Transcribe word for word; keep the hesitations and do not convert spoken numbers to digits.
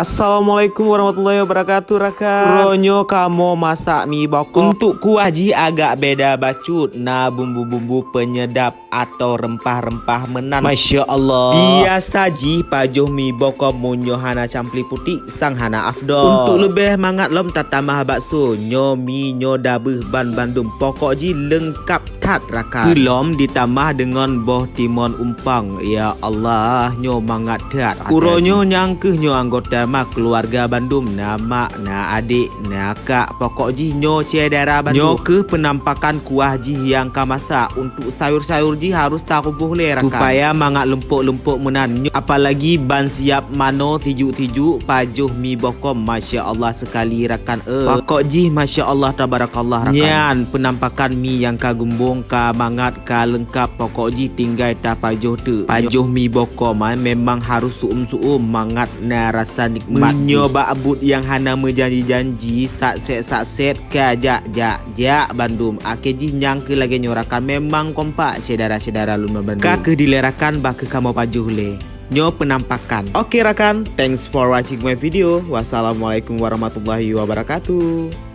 Assalamualaikum warahmatullahi wabarakatuh, rakan. Uroe nyoe kamoe masak mi bokop. Untuk kuah jih agak beda bacut, na bumbu-bumbu penyedap atau rempah-rempah meunan. Masya Allah. Biasa jih pajoh mi bokop meunyoe hana campli putik, sang hana afdol. Untuk leubeh mangat lom tatamah bakso, nyoe mi nyoe dabeuh ban bandum. Pokok jih leungkap that, rakan. Keulom ditamah deungon boh timon umpang. Ya Allah, nyoe mangat that. Uroe nyoe nyang keuh nyoe anggota ma keuluwarga bandum, na mak, na adek, na kak, pokok jih nyoe syedara bandum. Nyoe keuh peunampakan kuah jih nyang ka masak. Untuk sayur-sayur jih harus taruboh lé, rakan. Supaya mangat leumpok-leumpok meunan. Nyoe apalagi ban siap manoe tijuk-tijuk, pajoh mi bokop, masya Allah sekali, rakan. Eh, pokok jih masya Allah tabarakallah, rakan. Nyan peunampakan mi nyang ka gumbong, ka mangat, ka leungkap, pokok jih tinggai tapajoh teuk. Pajoh mi bokop, eh, memang harus suum-suum, mangat na rasa nikmat. Meunyoe bak buet nyang hana meujanji-janji, satset-satset ka jak-jak-jak bandum. Akhé jih nyang keuh lagée nyoe, rakan, memang kompak syedara-syedara lôn bandum. Ka keuh dilée, rakan, bah keuh kamoe pajoh lé. Nyoe peunampakan. Oke, rakan, thanks for watching my video. Wassalamualaikum warahmatullahi wabarakatuh.